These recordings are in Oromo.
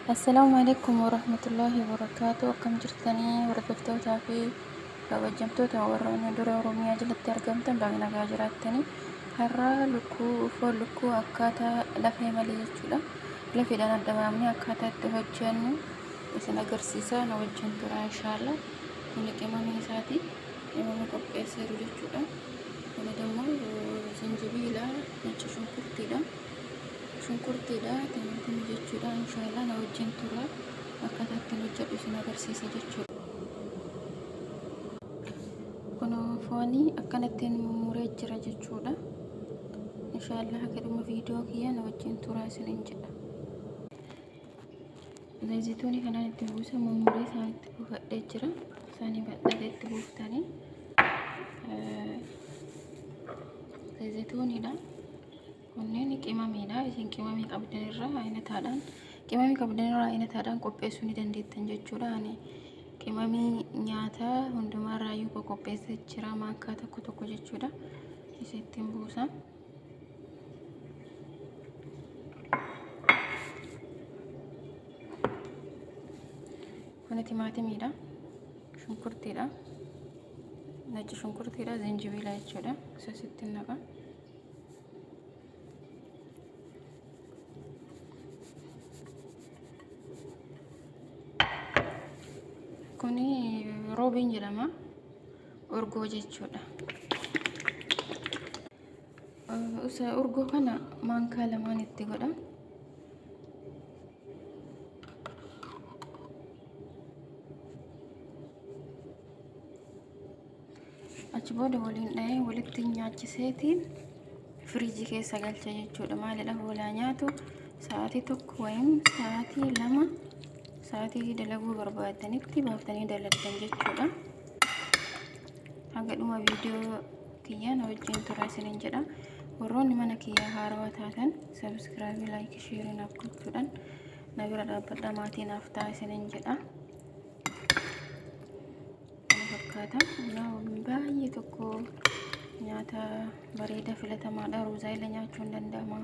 Assalaamu alaikum warahmatullaahi wabarakaatu. Akkam jirtanii hordoftootaa fi kabajamtoota warroonni dura Oromiyaa jalatti argamtan baga nagaa jiraattanii. Har'a lukkuu foon lukkuu akkaataa lafee malee jechuudha. Lafeedhaan adda baafnee akkaataa itti hojjennu isin agarsiisa. Na wajjin tura inshaallah. Kuni qimamii isaati. Qimamii qopheesseeru jechuudha. Kuni immoo zinjibiila, nacci shunkurtiidha. Shunkurtiidha, timaatimii jechuudha. Inshaallah na wajjin tura. Akkaataa ittiin hojjedhu isin agarsiisa jechuudha. Kun foonii akkanattiin mummuree jira jechuudha. Inshaallah haga dhuma viidiyoo kiyya na wajjin tura isiniin jedha. Zayituunii kanaan itti buusa mummuree isaan itti buufadhee jira. Isaanii bal'atee itti buuftanii. Zayituuniidha. Kunneen qimamiidha. Isin qimamii qabdan irraa aynataadhaan qimamii qabdan irraa aynataadhaan qopheessuu ni dandeettan jechuudha. Ani qimamii nyaataa hundumaarraayyuu qopheessee jira maankaa tokko tokko jechuudha. Isa ittiin buusa. Kuni timaatimiidha. Shunkurtiidha. Nacci shunkurtiidha. Zinjibiila jechuudha. Isa sitti naqa. Kuni roobiin jedhama. Urgoo jechuudha. Isa urgoo kana maankaa lamaan itti godha. Achi booda waliin dhahee walitti nyaachiseetiin firiijii keessa galcha jechuudha. Maalidha hoolaa nyaatu sa'aatii 1 wayim sa'aatii 2 sa'aatii dalaguu barbaadanitti baaftanii dalagdan jechuudha. Haga dhuma viidiyoo kiyyaa na wajjin tura isiniin jedha. Warroonni mana kiyyaa haarawaa taatan sabiskiraabii, laayikii, sheerii naaf gochuudhaan na bira dhaabbadha, maatii naaf ta'a isiniin jedha. Kana fakkaata. Baay'ee tokko nyaata bareedaa filatamaadha. Ruuzaa illee nyaachuun danda'ama.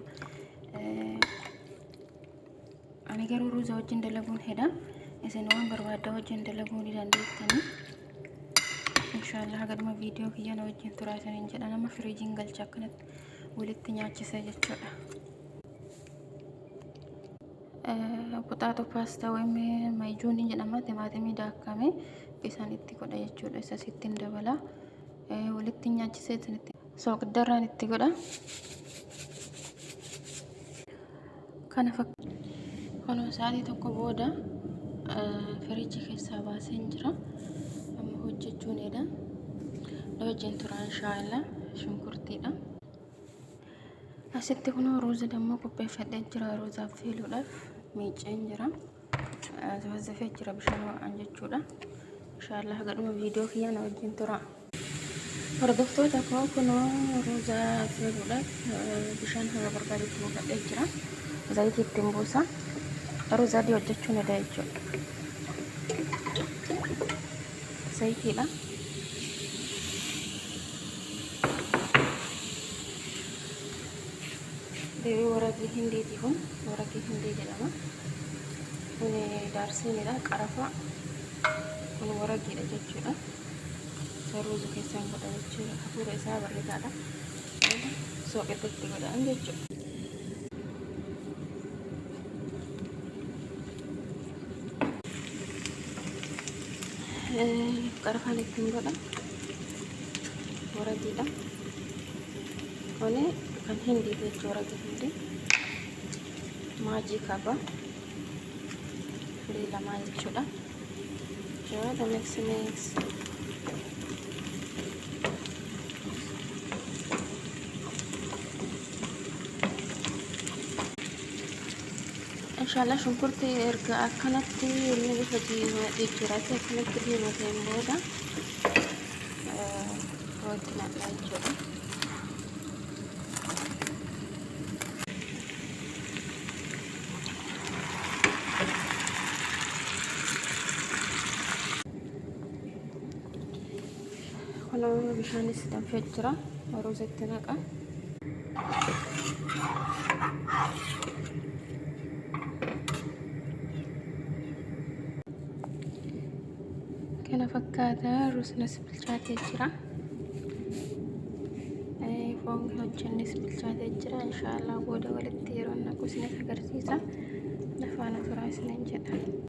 Ani garuu ruuza wajjin dalaguun hedha. Isin waan barbaadda wajjin dalaguu ni dandeettanii. Inshaallah haga dhuma viidiyoo kiyya na wajjin turaa isiniin jedha. Nama firiijiin galcha akkanatti walitti nyaachisa jechuudha. Potato paastaa wayim mayijuunii jedhama. Timaatimii daakkame isaan itti godha jechuudha. Isa sittiin dabala. Walitti nyaachisee isinitti soogiddarraan itti godha. Kana kunoo sa'aatii tokko booda firiijii keessaa baaseen jira. Amma hojjechuun edha. Na wajjin tura inshaallah. Shunkurtiidha. Asitti kunoo ruuza dammoo qopheeffadhee jira. Ruuza affeeluudhaaf miiceen jira. Zafazzafee jira bishaan ho'aan jechuudha. Inshaallah haga dhuma viidiyoo kiyyaa na wajjin tura. Hordoftoota koo kunoo ruuza affeeluudhaaf bishaan haga barbaadetti buufadhee jira. Zayitii ittiin buusa. Ruuza adii hojjechuun eda jechuudha. Zayitiidha. Deebii waraqii hindiiti kun waraqii hindii jedhama. Kun daarsiinidha qarafa. Kun waraqiidha jechuudha. Isa ruuza keessaan godha jechuudha. Hafuura isaa bareedaadha. Sooqidda itti godhan jechuudha. Qarafaan ittiin godha. Waraqiidha. Kuni kan hindii jechuudha waraqii hindii. Maajii qaba. Firii lamaa jechuudha. Jawaada mix mix. Inshallah shunkurtii erga akkanatti inni bifa jijjiirate akkanatti diimateen booda itti naqna jechuudha. Kunoo bishaanis danfee jira. Ruuza itti naqa. Fakkaata rusnas bilchaatee jira. Foon hojjennes bilchaatee jira. Inshaallah booda walitti yeroo naqu isinis agarsiisa. Lafaana turaa isiniin jedha.